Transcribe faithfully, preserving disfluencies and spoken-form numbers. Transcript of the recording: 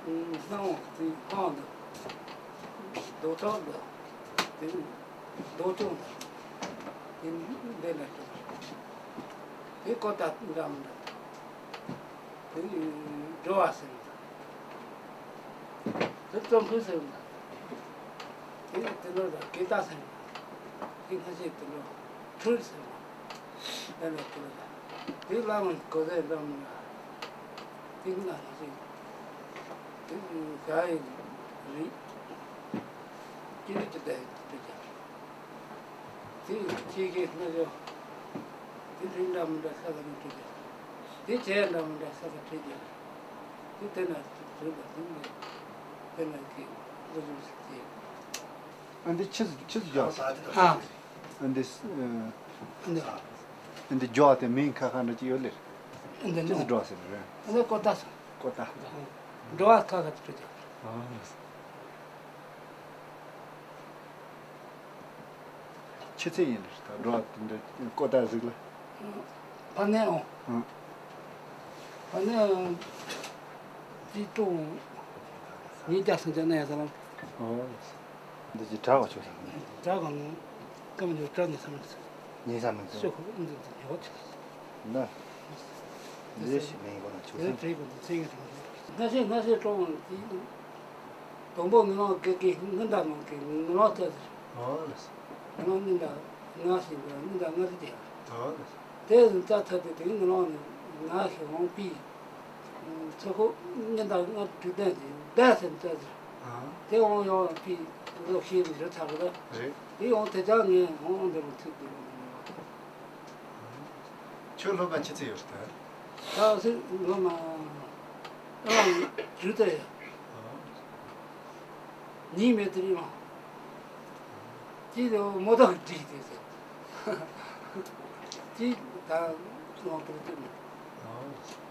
སྣང་བ་དེ་སྣང་བ་འདི། རྡོ་ཐོག་འདི། དེ་རྡོ་ཅོང་འདི། དེ་འདི་ལ་འགྲོ། དེ་ཀོ་ཏ་འདྲ་མི་འདྲ། དེ་འགྲོ་བ་ཟེར་འདི། དེ་བཙོན་ཁང་ཟེར་འདི། དེ་དེ་ལོ་ལ་ཀེ་ཏ་ཟེར་འདི། དེ་སྔ་ཕྱི་དེ་ལོ་ཁྲུལ་ཟེར་འདི། ཨ་ནི་དེ་ལ་དེ་བླ་མ་གོ་ས་འགྲམ་ལ་དེ་ང་ཞིག་དེ་ག་ཡི་རིགས་ཀྱི་རིགས་ཀྱི་བསྡད་དེ་ཀྱང་དེ་ཁྱེད་ཀྱི་སྣ་ཞོ་དེ་རིགས་འདྲ་མི་འདྲ་ས་ལ་མི་འགྲིག་ཀྱང་དེ་བྱས་འདྲ་མི་འདྲ་ས་ལ་འགྲིག་ཀྱང་དེ་དེ་ན་དེ་དེ་ན་དེ་ན་དེ་ན་དེ་ལོ་ཞིག་ཞིག་དེ། ཨ་འདི་ཆི་ཆི་ཟིག་འཇོག་ཨ། ཨ་འདི་ཨ་འདི་ཨ་འདི་འཇོག་དེ་མིང་ཁ་ཁ་འདྲ་ཅིག་ཡོད་ལེ། ཨ་འདི་ཆི་ཟིག་འགྲོ་ཟེར་རེད། ཨ་འདི་ཀོ་ཏ་སོ། ཀོ་ཏ། འགྲོ་བ་ཁ་ཁ་ཅིག་འགྲོ་ཅིག་ཨ་ཆི་ཚེ་ཡིན་ལེ་ད་འགྲོ་བ་དེ་འདྲ་ཀོ་ཏ་ཟིག་ལ། ཕ་ནས་ཨོ། ཨ། ཕ་ནས་ཨོ། ཅི་ཏུང་། ཉིས་བརྒྱ་སུམ་བརྒྱ་ནས་ཡ་ས་ལ། ཨོ། འདི་ཅི་གྲགས་པ་ཆོག་ས་ནི། གྲགས་གང་ནོ། སྐམ་ཉོ་གྲགས་ནི་ས་མི་ཚེ། ཉིན་ས་མི་ཚེ། ཤོ་ཁོ་འདི་འདི་ཉོ་ཆེ། ན། འདི་ཞིག་མིན་གོ་ན་ཆོག་ས། འདི་བྲིས་གོ་འདི་ཚེ་ངེས་རང་། སྔ་ཤེས་སྔ་ཤེས་གྲོང་དེ། དང་པོ་ངན་ལོང་གི་གི་ངན་དང་ངང་གི་ངན་ལོང་ཐེབས། ཨོ་ལེ། ངན་ལོང་ནི་འདྲ་ང་ཞིག་འདྲ་ནི་འདྲ་ང་རི་དེ། ཨོ་ལེ། དེ་ཡང་རྩ་ཐད་དེ་དེ་ངན་ལོང་ནི་ང་ཞིག་འོང་པི། ཚོ་ཁོ་ཉིན་ལྟར་ང་དུས་གཏན་གྱི་བདག་སེམས་བཙལ་ཟེར། ཨ། དེ་འོང་ཡོང་བ་ཕི་ལོ་ཤེས་མི་རེ་ཚར་གི་ད། རེད། དེ་འོང་དེ་ཅག་ངས་འོང་འོང་འདི་རུ་ཐུག་འདི་རུ་མི་ཡོང་བ། ཁྱོད་སློབ་མ་ཆི་ཚེ་ཡོད་རེད་ད། ད་སེ་སློབ་མ་ཨ་དྲུག་ད་ཡོད། ཨ། ཉིས་མེད་དེ་རིང་ལ། ཅི་དེ་མོ་ཏོག་གི་བྲིས་དེ་ཟེར། ཅི་ད་ལོང་དུ་བཏུས་མེད། ཨ།